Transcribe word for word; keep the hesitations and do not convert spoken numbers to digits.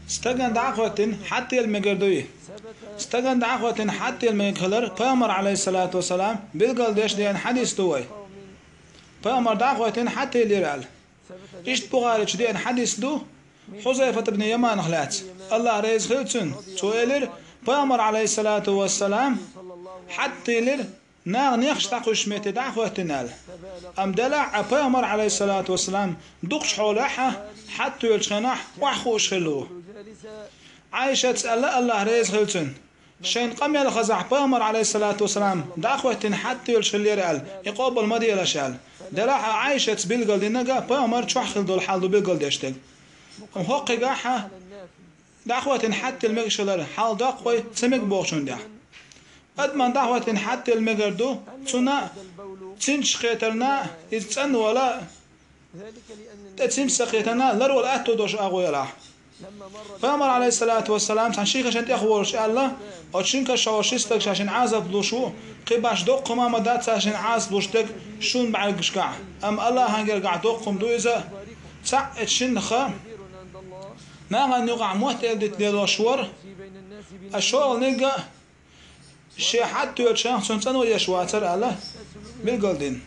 Стагана дӀахӀоттийна хьаттаела мегар дуй? Стагана дӀахӀоттийна хьаттаела мегар хилар Пайхамар, Ӏалайхиссалату вассалам, билгалдеш деана хьадис ду вай. Пайхамар дӀахӀоттийна хьаттаелира аьлла. Иштта Бухаричу деана хьадис ду, Хьузайфат ибн Яманах лаьцна, АллахӀ реза хила цунна, цо элира, Пайхамар, Ӏалайхиссалату вассалам, хьаттаелира, наха нехаш дӀакхуьссучу метте дӀахӀоттийна аьлла. Амма делахь а Пайхамар, Ӏалайхиссалату вассалам, дукхачу хьолехь а, хьаттаеллачу хенахь охьахууш хилла ву. Ӏайшатас аьлла, АллахӀ реза хила цунна, шайна къамел хазахь Пайхамар, Ӏалайхиссалату вассалам, дӀахӀоттийна хьаттаеллаш хиллера аьлла, и къобал ма делаш аьлла. Делахь а Ӏайшатас билгалдинарг Пайхамар чохь хилла долу хьал ду билгалдеш дерг. ХӀокхуьнгахь а дӀахӀоттийна хьаттаела мегаш хилар хьал доккху вай ца мега бохучунна тӀехь. Адамна дӀахӀоттийна хьаттаела мегар ду, цунна а, цинцаш кхетарна а, иза цӀанвала а, тӀе цинцаш ца кхетарна а ларвала аьтто долуш агӀо ялахь. Пайхамар, Ӏалайхиссалату вассалам, цхьана шина кашана тӀехволуш аьлла, оцу шина кашахь ши стаг ша шина Ӏазап луш ву, кхин башха доккха хӀума ма дац цара шина Ӏазап луш дерг шун бӀаьргашкахь. Амма АллахӀан гергахь доккха хӀума ду иза. Цхьаъ оцу шиннах нахана юкъахь мотт эладита лелош вара, ткъа шолгӀаниг а шен хьаттаеллачу хенахь цунна цӀанвала еш вацара аьлла билгалдина.